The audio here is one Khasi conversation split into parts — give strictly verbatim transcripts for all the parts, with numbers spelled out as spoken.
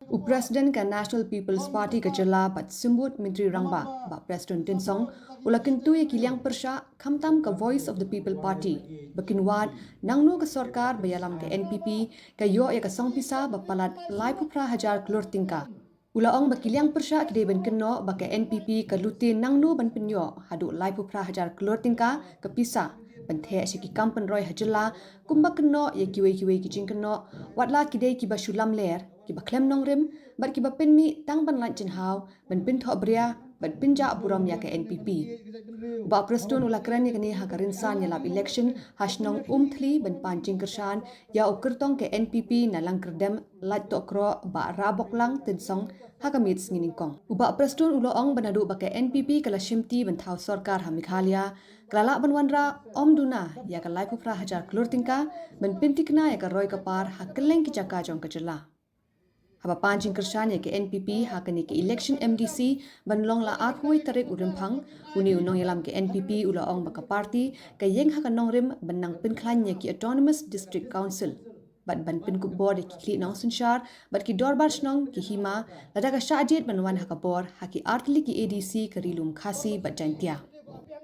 U President ka National People's Party ka jylla bad Symbud Myntri Rangbah, Bah Prestone Tynsong, u la kyntu ïa ki liang pyrshah, khamtam ka Voice of the People Party, ba kin wad nangno ka sorkar ba ïalam ka N P P ka ïoh ïa ka song pisa ba palat laiphew phra hajar klur tyngka. U la ong ba ki liang pyrshah ki dei ban kynnoh ba ka N P P ka lute nangno ban pynïoh haduh laiphew phra hajar klur tyngka ka pisa ban theh sha ki kam pynroi ha jylla, kumba kynnoh ïa kiwei kiwei ki jingkynnoh, wat la ki dei kiba shu lamler, kiba khlem nongrim, bad kiba pynmih tang ban lait jinghaw, ban pynthohbria, ban pynjah burom ïa ka N P P. U Bah Prestone u la kren ïa kane ha ka rynsan ïalap election ha shnong Umthli ban pan jingkyrshan ïa u kyrtong ka N P P na Langkyrdem, Laittohkroh, Bah Raboklang Tynsong, ha ka miet sngi nyngkong. U Bah Prestone u la ong ba naduh ba ka N P P ka la shimti ban thaw sorkar ha Meghalaya, ka la lah ban wanrah ym duna ïa ka laiphew phra hajar klur tyngka ban pynthikna ïa ka roi ka par ha kylleng ki jaka jong ka jylla. Haba pan jingkyrshan ïa ka N P P ha kane ka election M D C ban long la arphew tarik u Rymphang, une u nongïalam ka N P P u la ong ba ka party ka ïeng ha ka nongrim ban nang pynkhlaiñ ïa ki Autonomous District Council bad ban pynkup bor ïa ki khlieh nongsynshar bad ki dorbar shnong, ki hima, lada ka shah jied ban wan ha ka bor ha ki artylli ki A D C ka Ri Lum Khasi bad Jaintia.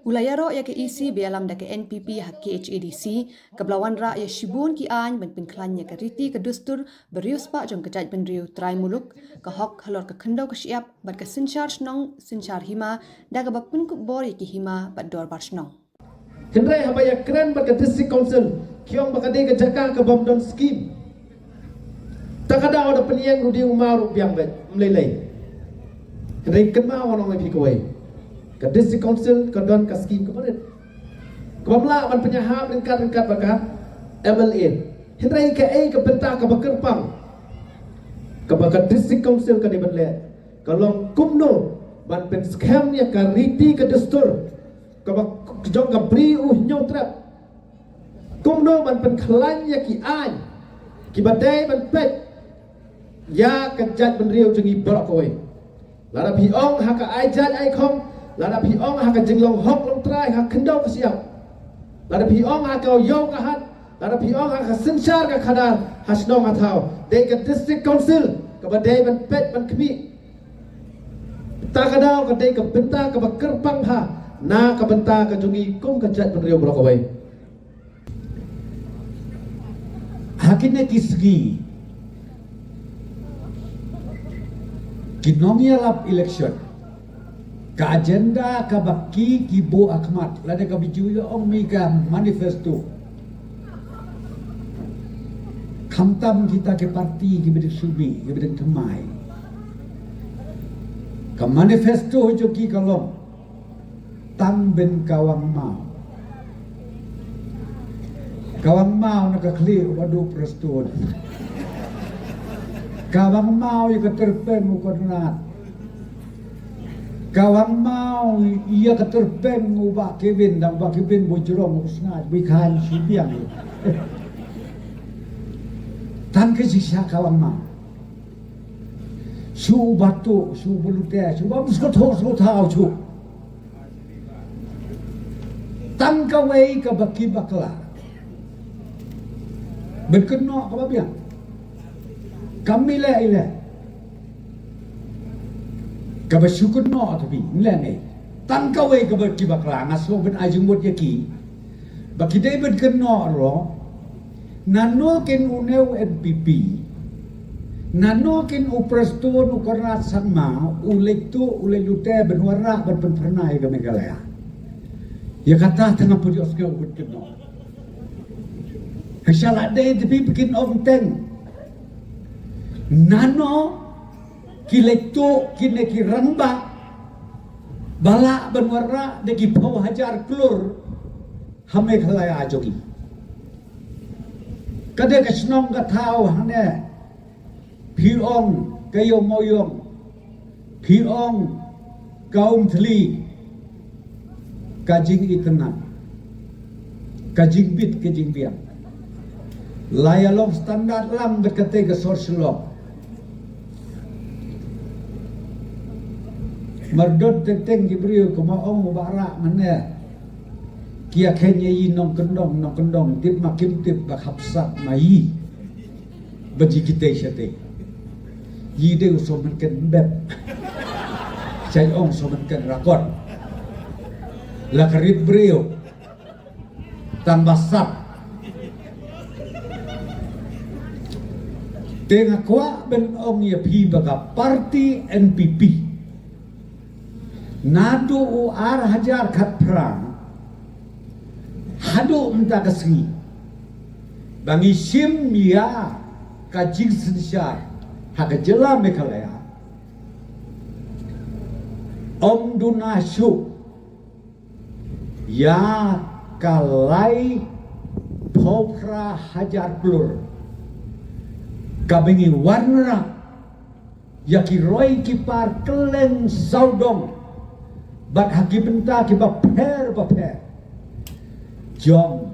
U la ïaroh ïa ka E C ba ïalam da ka N P P ha K H A D C, kaba la wanrah ïa shibun ki aiñ ban pynkhlaiñ ïa ka riti ka dustur bariewspah jong ka jaitbynriew trai muluk, ka hok halor ka khyndew ka shyiap bad ka synshar shnong synshar hima, da kaba pynkup bor ïa ki hima bad dorbar shnong. Hynrei haba ïakren bad ka District Council, ki ong ba ka dei ka jaka ka bym don skim. Ta ka daw da pynïeng ruh dei u maw ruh biang beit, ym lei lei. Hynrei kynmaw, ngan ong ïa phi kawei, ka District Council ka don ka skim kaba rit, ka bym lah ban pynïahap ryngkat ryngkat bad ka M L A. Hynrei kaei ka bynta kaba kyrpang kaba ka District Council ka dei ban leh, ka long kumno ban pynskhem ïa ka riti ka dustur kaba jong ka Bri u Hynñiewtrep. Kumno ban pynkhlaiñ ïa ki aiñ kiba dei ban peit ïa ka jaitbynriew jong ngi baroh kawei. Lada phi ong ha ka ai jait ai khong, lada phi ong ha ka jinglong hok long trai ha khyndew ka shyiap, lada phi ong ha ka ïew ka hat, lada phi ong ha ka synshar ka khadar ha shnong ha thaw, dei ka District Council kaba dei ban peit ban khmih. Ta ka daw ka dei ka bynta kaba kyrpang bha na ka bynta ka jong ngi kum ka jaitbynriew baroh kawei. Ha kine ki sngi ki nongïalap election, ka agenda kaba ki, ki buh ha khmat, lane kaba ju ong me ka manifesto. Khamtam kita ki parti kiba dang shu mih, kiba dang thymmai, ka manifesto jong ki ka long tang ban kawang maw. Kawang maw na ka khlieh u Bah Prestone. Kawang maw ïa ka tyrpeng u Conrad. Kawang maw ïa ka tyrpeng u Bah Kevin, da u Bah Kevin bujrong u sngaid bikhan shu biang. Tang ka shisha kawang maw. Shu batu, shu bulute, shu bam shu tho, shu thau, shu. Tang kawei kaba ki bakla. Ban kynnoh kaba biang. Kam ïaleh ïaleh. Kaba shu kynnoh tu bi, ïaleh ngai. Tang kawei kaba ki bakla, nga shu ban ai jingmut ïa ki. Ba ki dei ban kynnoh ruh, nano kin une u N P P, nano kin u Prestone, u Conrad Sangma, u leit tuh, u leit lute, ban wanrah, ban pynphyrnai ka Meghalaya. Ïa kata tang nga pyrshah sngewbha ban kynnoh. Ka shala dei te phi pynkin ong teng. Nano ki leit tuh, kine ki rangbah, ba lah ban wanrah da ki phew hajar klur ha Meghalaya jong ngi. Ka dei ka shnong ka thaw hangne, phi ong ka Ïew Mawïong, phi ong ka Umthli, ka jingitynnad, ka jingbit ka jingbiang. La ïa long standard lang bad kata ka sor Shillong. Mardot teng teng ki briew kumba ong u Bah Rah mynne. Ki ïa khein ïa i nongkyndong, nongkyndong, tip ma kim tip ba khapsap ma i. Ba ji kitei shatei. Yi dei u somen ken bep. Chai ong somen ken rakot. La ka rit briew. Tang basap. Te nga kwah ban ong ïa phi ba ka parti N P P, naduh u ar hajar khatphra haduh mynta ka sngi, ba ngi shim ïa ka jingsynshar ha ka jylla Meghalaya, ym duna shuh ïa ka laiphew phra hajar klur kaba ngi wanrah ïa ki roi ki par kylleng sawdong bad ha ki bynta kiba pher bapher jong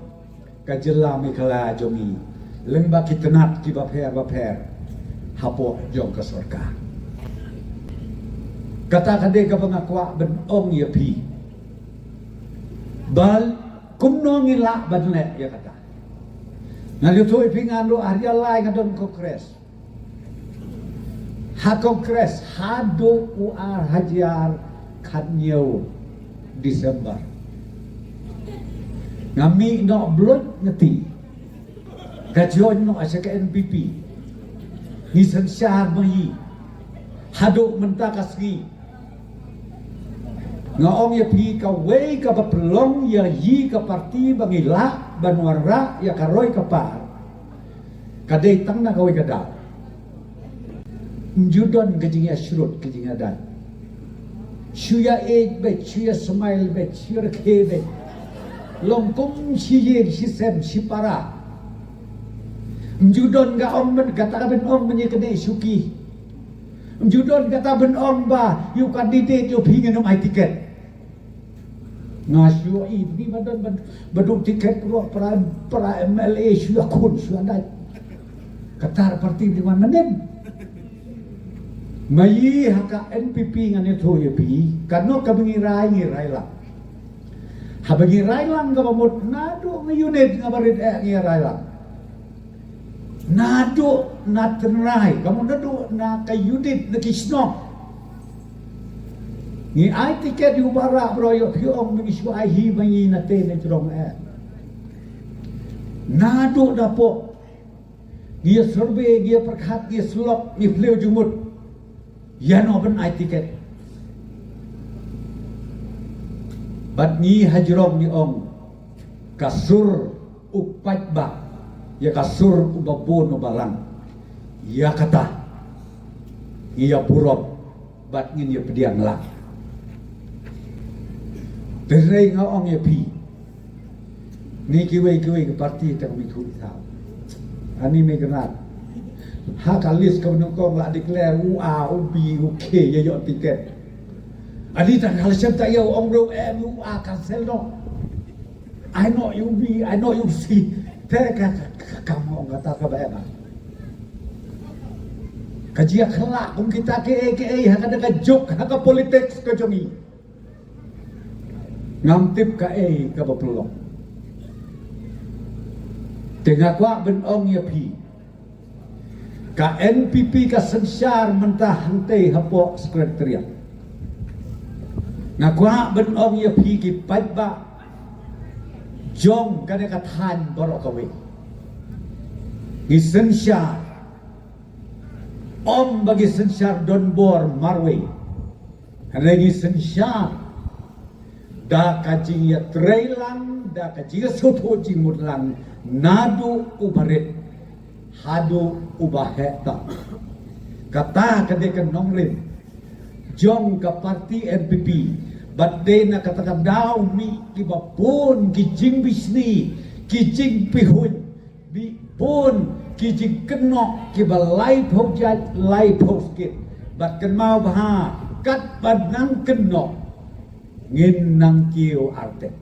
ka jylla Meghalaya jong ngi, lyngba ki tnat kiba pher bapher hapoh jong ka sorkar. Kata ka dei kaba nga kwah ban ong ïa phi ba kumno ngi lah ban leh ïa kata. Nga ïathuh ïa phi, nga naduh ar hajar lai nga don Congress. Ha Congress haduh u ar hajar khathynñiew December, nga mih noh bluit nangta, nga join noh sha ka N P P. Ngi synshar ma yi haduh mynta ka sngi. Nga ong ïa phi, kawei kaba pynlong ïa yi ka parti ba ngi lah ban wanrah ïa ka roi ka par, ka dei tang na kawei ka daw. Ym ju don ka jingïasyrut ka jingïadait. Shu ïa ïeit beit, shu ïa smile beit, shu ïa rkhie beit. Long kum shi ïing shi sem shi para. Ym ju don ka ong ban, kata ka ban ong ban ïa kane shuki. Ym ju don kata ban ong ba ïa u candidate ïa u phi ngin ym ai tiket. Nga shu ïohi ba don ba, ba duh tiket ruh para, para M L A shu ïakhun shu ïadait. Kata parti ba wan mynnin. Ma yi ha ka N P P ngan ïathuh ïa phi, kano kaba ngi rai ngi rai lang. Haba ngi rai lang kaba mut naduh nga unit nga barit eh ngi rai lang. Naduh na tynrai, ka mut naduh na ka unit na ki shnong. Ngi ai tiket ïa u Bah Rabroh, ïoh phi ong ba ngi shu ai hi ba ngi na te na jrong eh. Naduh na pok ngi ïa survey, ngi ïa pyrkhat, ngi ïa syllok, ngi plie jingmut ïano ban ai tiket. Bad ngi ha jrong ngi ong, ka sur u paidbah ïa ka sur uba bun uba lang. Ïa kata ngi ïa burom bad ngin ïa pdiang lang. Te hynrei nga ong ïa phi, ngi kiwei kiwei ki parti tang mithu i thaw. Ani Meghnad, ha ka list ka nyngkong la declare u A, u B, u K ïa ïoh tiket. Ani tang ka list ta ïa u ong ruh em, u A cancel noh. Ai noh ïa u B, ai noh ïa u C. Te ka, ka, ka, ka mong kata kaba em. Ka jia khlak kum kita kiei kiei ha kata ka juk ha ka politics ka jong ngi. Ngam tip kaei kaba pynlong. Te nga kwah ban ong ïa phi, ka N P P ka synshar mynta hangtei hapoh Secretariat. Nga kwah ban ong ïa phi ki paidbah jong kane ka thaiñ baroh kawei, ngi synshar, ym ba ngi synshar donbor marwei. Hynrei ngi synshar da ka jingïatreilang, da ka jingïasngewthuh jingmut lang naduh uba rit haduh uba heh tam. Kata ka dei ka nongrim jong ka parti N P P. Bad dei na kata ka daw mih kiba bun ki jingbishni, ki jingpihuiñ, mih bun ki jingkynnoh kiba laiphew jait laiphew skit. Bad kynmaw bha, katba nang kynnoh ngin nang kiew artep.